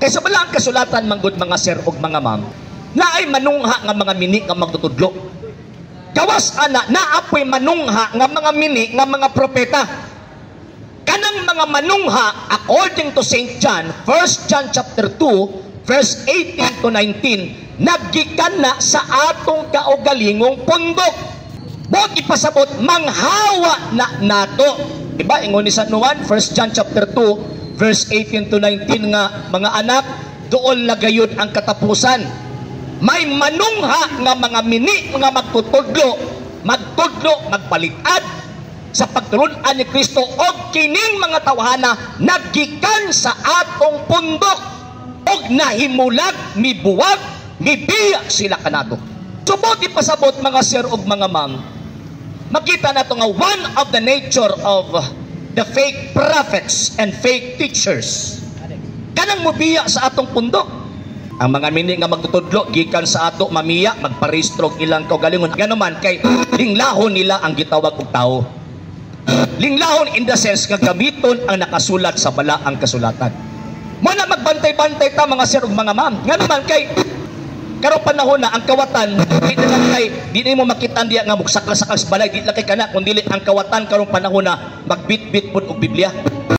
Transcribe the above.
Kaysa bala ang kasulatan manggod, mga sir ug mga ma'am, naay manungha nga mga mini nga magtutudlo. Gawas ana, naapoy manungha nga mga mini nga mga propeta. Kanang mga manungha, according to St. John, 1 John chapter 2, verse 18 to 19, naggikan na sa atong kaugalingong pundok. Buot ipasabot, manghawa na nato. Diba? Ingon ni San Juan, 1 John chapter 2, verse 18 to 19 nga, "Mga anak, dool na gayud ang katapusan." May manungha nga mga mini nga magtutudlo, magtudlo, magpalitad sa pagtulun-an ni Kristo og kining mga tawhana naggikan sa atong pundok og nahimulag, mibuwag, mibiya sila kanato. So buot ipasabot, mga sir ug mga ma'am, makita nato nga one of the nature of the fake prophets and fake teachers, kanang mubiya sa atong pundok. Ang mga mini nga magtutudlo gikan sa ato, mamiya, magparehistro og ilang kaugalingon. Ngano man kay linglahon nila ang gitawag og tao. Linglahon in the sense nga gamiton ang nakasulat sa balaang kasulatan. Mo na magbantay-bantay ta, mga sir ug mga ma'am. Ngano man kay karong panahon na ang kawatan di na lang kay di na mo makita diya nga mugsakal-sakal sa balay, di lang kay kana, kundi ang kawatan karong panahon na magbitbit pud og Biblia.